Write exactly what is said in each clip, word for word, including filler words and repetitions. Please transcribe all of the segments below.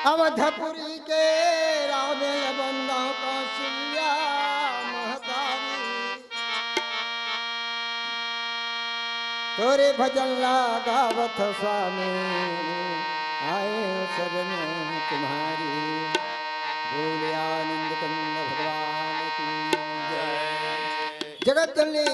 अवधपुरी के रामे बंदा कौशल्या महतारी। तोरे भजन ला गावत हो स्वामी, आए हो शरण तुम्हारी। बोले आनंद कंद भगवान की जय। जगत जननी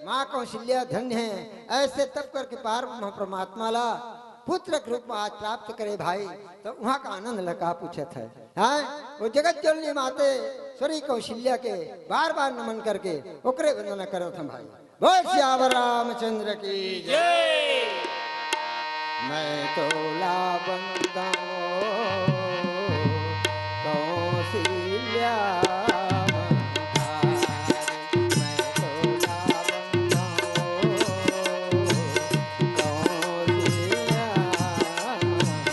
माँ कौशल्या धन्य है, ऐसे तप करके पार ब्रह्म परमात्मा ला पुत्र के रूप में आज प्राप्त करे भाई, तो वहाँ का आनंद ला का पूछत है, हैं? वो जगत जननी माते श्री कौशल्या के बार बार नमन करके ओकरे वंदना करत हम भाई। बोल सियावर रामचंद्र की जय। मैं तोला बंदाऊं कौशल्या महतारी, मैं तोला बंदाऊं कौशल्या महतारी।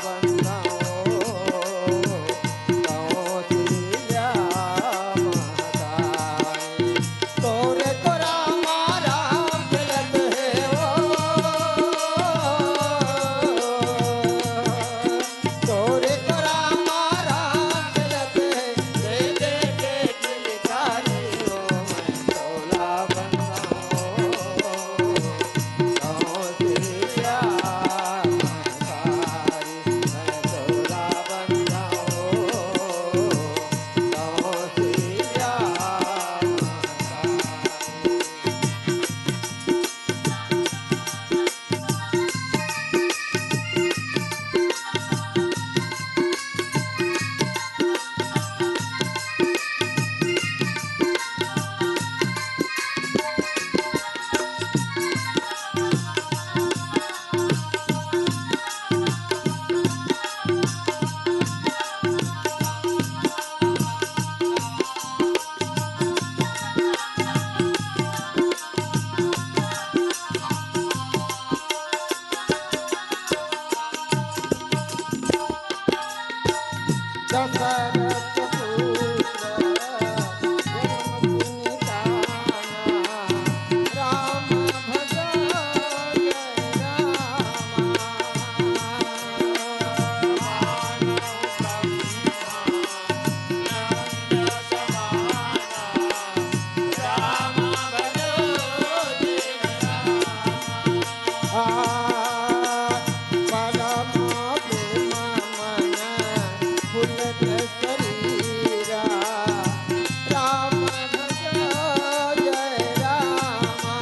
बंधन हो, कौन सिया महतारी। तोरे तो रामा राम खेलत हे वो, तोरे तो रामा राम खेलत हे, दे दे के झिलकारी हो, मैं तोला बंधन हो, कौन सिया महतारी। दशरथ पुत्र जन्म सुनि काना, राम भजो जय रामा। आ, परम प्रेम मन पुलक शरीरा, राम भजो जय रामा।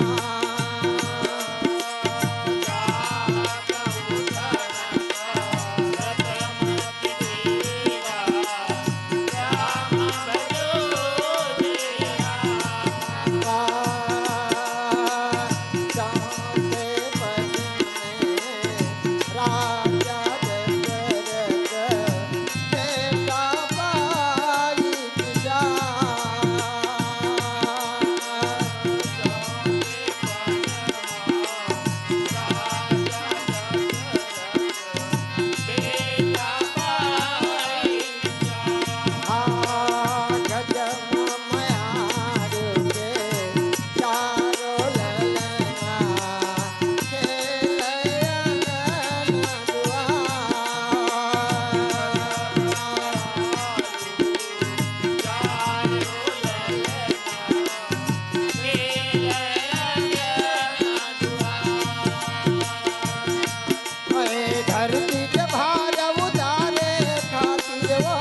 ए धरती के भार उतारे खातिर वो,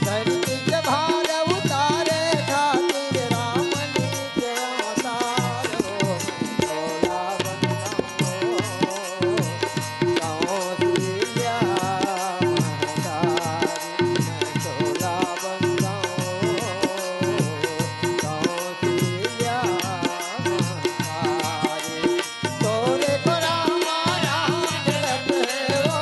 धरती के भार उतारे खातिर राम नीचे अवतार हो। भोला बंधन हो, कौशल्या महतारी, मैं भोला बंधन हो, कौशल्या महतारी। तोरे तो रामा राम खेलत हे वो,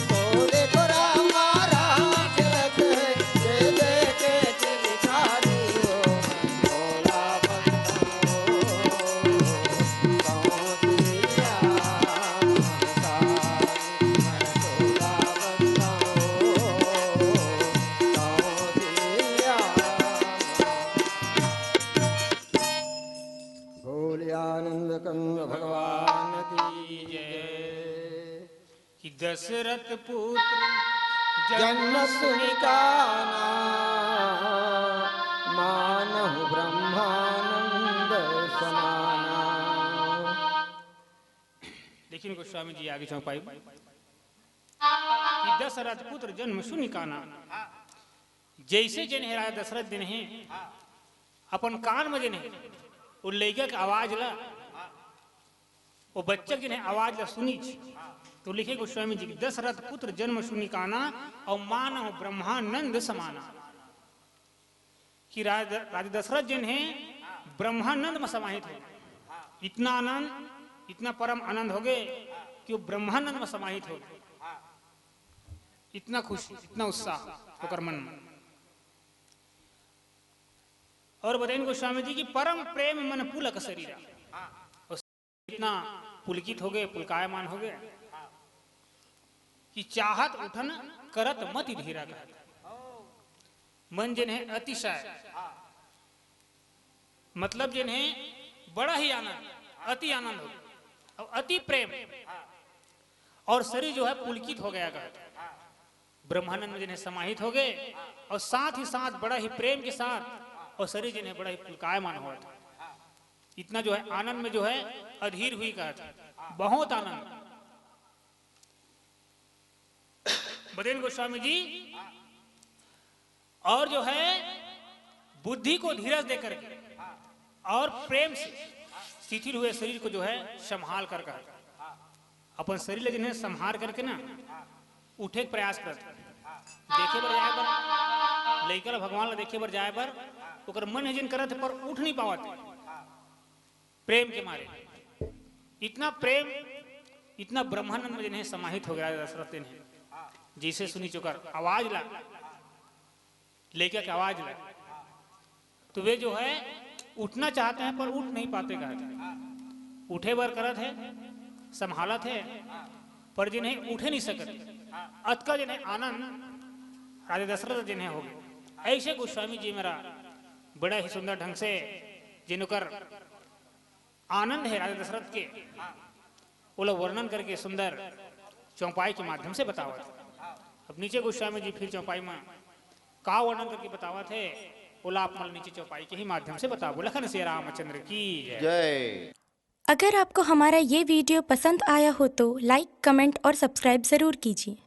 तोरे तो रामा राम खेलत हे, दे दे के झिलकारी हो, मैं तोला बंधन हो, कौशल्या महतारी, मैं तोला बंधन हो, कौशल्या। बोलिए आनंद कंद भगवान की जय। कि दशरथ पुत्र जन्म सुनि काना, मानहु ब्रह्मानंद समाना। लेकिन गोस्वामी जी आगे चौपाई कि दशरथ पुत्र जन्म सुनि काना, जैसे जन हे राजा दशरथ जन हे, अपन कान में जन हे, वो लइका के आवाज ला, वो बच्चा के जन हे आवाज ला सुनिच, तो लिखे गोस्वामी जी कि दशरथ पुत्र जन्म सुनि काना, अउ मानहु ब्रह्मानंद समाना। कि राज-, राजा दशरथ जन हे ब्रह्मानंद में समाहित हो, इतना आनंद, इतना परम आनंद होगे कि वो ब्रह्मानंद में समाहित हो, इतना खुशी, इतना उत्साह ओकर मन में। और बताइन गोस्वामी जी कि परम प्रेम मन पुलक शरीरा। इतना पुलकित हो गए, पुलकायमान हो गए कि चाहत उठन करत मति धीरा कहत। मन जिन्हें अतिशय, मतलब जिन्हें बड़ा ही आनंद, अति आनंद हो गया और अति प्रेम, और शरीर जो है पुलकित हो गया कहत। ब्रह्मानंद में जिन्हें समाहित हो गए और साथ ही साथ बड़ा ही प्रेम के साथ, और शरीर जिन्हें बड़ा ही पुलकायमान हुआ था। इतना जो है आनंद में जो है अधीर हुई कहत, बहुत आनंद। बदेन गोस्वामी जी, और जो है बुद्धि को धीरज दे करके और प्रेम से शिथिल हुए शरीर को जो है संभाल कर कहत, अपन शरीर ला जिन्हें संभाल करके ना उठे के प्रयास करत। देखे बर जाए बर, लइका ला भगवान ला देखे बर जाए बर ओकर मन हे जिन करत हे, पर उठ नहीं पावत हे प्रेम के मारे। इतना प्रेम, इतना ब्रह्मानंद में जिन्हें समाहित हो गया दशरथ जिन्हें, जैसे सुनी चुकर आवाज ला, लइका के आवाज ला, तो वे जो है उठना चाहते हैं पर उठ नहीं पाते कहत हे। उठे बर करत हे, संभालत हे, पर जिन्हें उठे नहीं सकत, अतका जिन्हें आनंद राजा दशरथ जिन्हें हो गए। ऐसे गोस्वामी जी मेरा बड़ा ही सुंदर ढंग से जिनकर आनंद है राजा दशरथ के, ओला वर्णन करके सुंदर चौपाई के माध्यम से बतावत हे। अब नीचे गोस्वामी जी फिर चौपाई में का वर्णन करके बतावत हे, ओला आप मन नीचे चौपाई के ही माध्यम से बताबो। लखन से रामचंद्र की जय। जय। अगर आपको हमारा ये वीडियो पसंद आया हो तो लाइक, कमेंट और सब्सक्राइब ज़रूर कीजिए।